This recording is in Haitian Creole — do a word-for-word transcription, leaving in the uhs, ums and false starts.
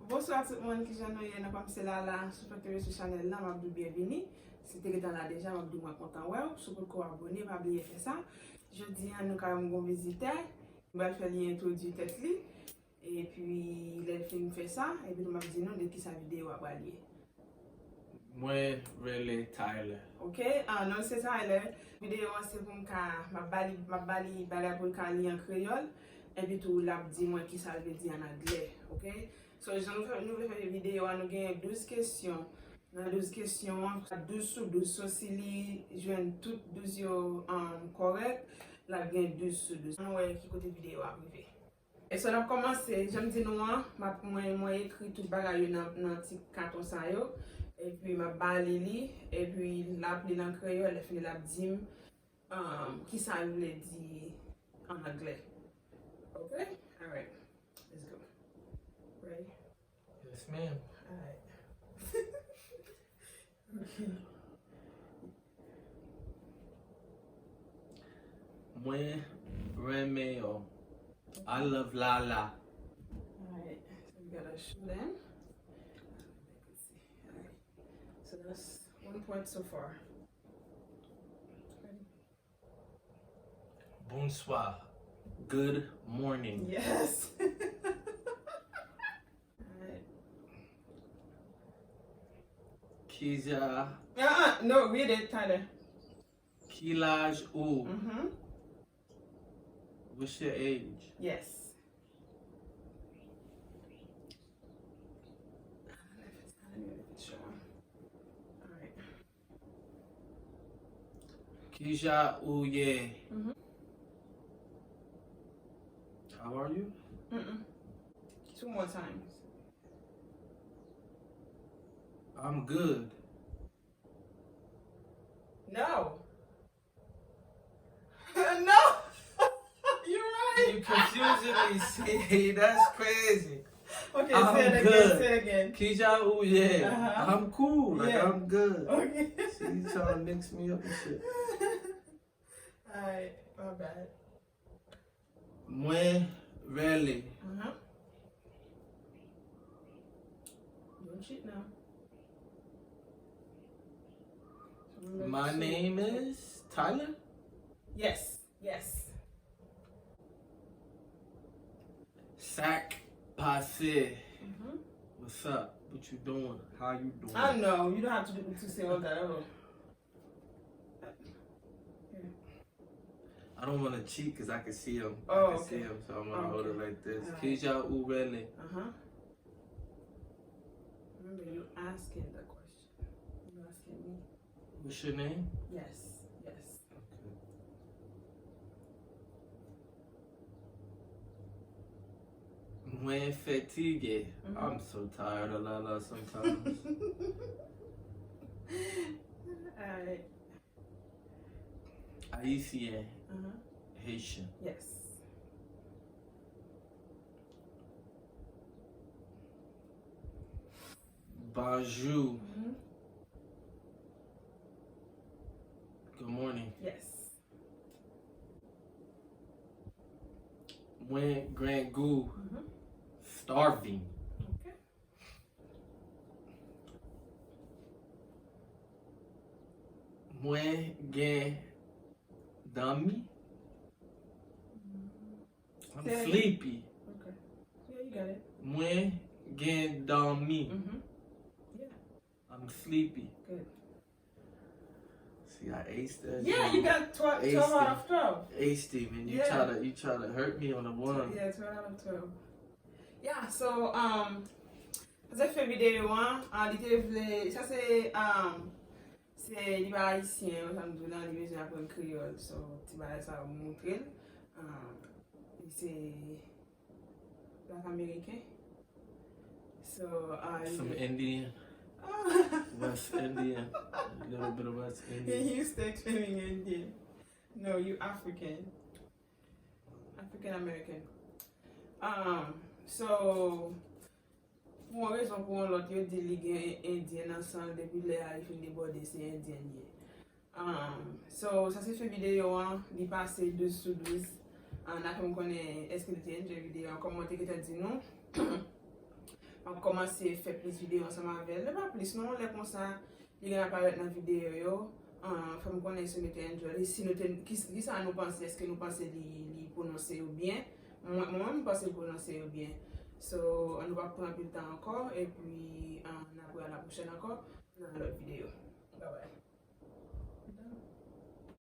Bonswa tout moun, kijan nou ye? Non pa m se Lala, si w fèk tonbe sou chanèl la, m ap di w byenvini. Si w te gentan la deja, m ap di w mwen kontan wè w. Si w potko abòne, pa bliye fè sa. Jodi a, nou ka yon bon vizitè. M pral fè li entwodui tèt li. Epi, lè l fin fè sa, epi tou m ap di nou de kisa videyo a pral ye. Mwen rele Tyler. Ok, ah, non se Tyler. Videyo an se pou m ka, m ap ba li, m ap ba li bagay pou l ka li an kreyòl. Epi tou, l ap di mwen kisa l vle di an anglè. Ok? So, jan nou fè, nou vle fè videyo a, nou genyen douz kesyon. Nan douz kesyon an, douz sou douz. So, si li jwenn tout douz yo, um, kòrèk, l ap gen douz sou douz. Ann wè ki kote videyo a rive. E so n ap kòmanse, jan m di nou an, m ap, mwen, mwen ekri tout bagay yo nan, nan ti katon sa yo. Epi m ap ba li li, epi l ap li l an kreyòl, lè fini l ap di m, um, kisa l vle di an anglè. Ok? Alright. Let's go. Ready? Yes, ma'am. Alright. Ok. Mwen renmen yo. I love Lala. Alright, so we gotta show them. Alright, so that's one point so far. Ready? Bonsoir. Good morning. Yes. Alright. Kijan. Ah, ah, no, read it, Tyler. Ki laj ou? Mm-hmm. What's your age? Yes. Alright. Kijan ou ye? Mm-hmm. How are you? Mm-mm. Two more times. I'm good. No. No. You're right. You confusing me, see? That's crazy. Okay, I'm say it again, good. Say it again. Kijan ou ye? Uh-huh. I'm cool. Like, yeah. I'm good. Okay. See, you trying to mix me up and shit. Alright, my bad. Mwen rele. Uh-huh. Don't cheat now. My name is Tyler. Yes, yes. Sak pase. Mm-hmm. What's up? What you doing? How you doing? I know. You don't have to, to say all that. Oh. I don't wanna cheat 'cause I can see him. Oh, okay. I can see him, so I'm gonna hold it like this. All right. Kijan ou rele? Uh-huh. Remember, you asking the question. You asking me. What's your name? Yes, yes. Okay. Mwen fatige. Mm-hmm. I'm so tired of Lala sometimes. Alright. Ayisyen. Uh-huh. Haitian. Yes. Bonjou. Mm-hmm. Good morning. Yes. Mwen grangou. Mm-hmm. Starving. Okay. Mwen gen dòmi. I'm sleepy. Okay. Yeah, you got it. Mwen gen dòmi. Mm-hmm. Yeah. I'm sleepy. Good. See, I aced that. Yeah, you got twelve, twelve out of twelve. Aced him, and you try to, you try to hurt me on the one. Yeah, twelve out of twelve. Yeah, so, um, sa se fen videyo an, ah, li te vle, sa se, um, se, li pa ayisyen, sa m di w la, li bezwen aprann kreyòl, so, ti bagay sa yo m montre l. Um, li se Black American. So, uh, some Indian. West Indian. A little bit of West Indian. He used to claiming Indian. No, you African. African American. Um, so, pou yon rezon pou yon lòt, yo di li gen Endyen nan san l, depi lè a li fin debòde, se Endyen l ye. Um, so, sa se fen videyo an, li pase douz sou douz. Ah, n a fè m konnen èske nou te enjoy videyo an, kòm mwen te gentan di nou. An kòmanse fè plis videyo ansanm avè l. Li pa plis non, lè konsa li gen aparèt nan videyo yo. An, fè m konnen si nou te enjoy li, si nou te, ki, kisa nou panse, èske nou panse li, li pwononse yo byen? Mwen, mwen, mwen panse li pwononse yo byen. So, an nou pa pran anpil tan ankò, epi an, n ap wè a la pwochèn ankò nan lòt videyo. Bye bye.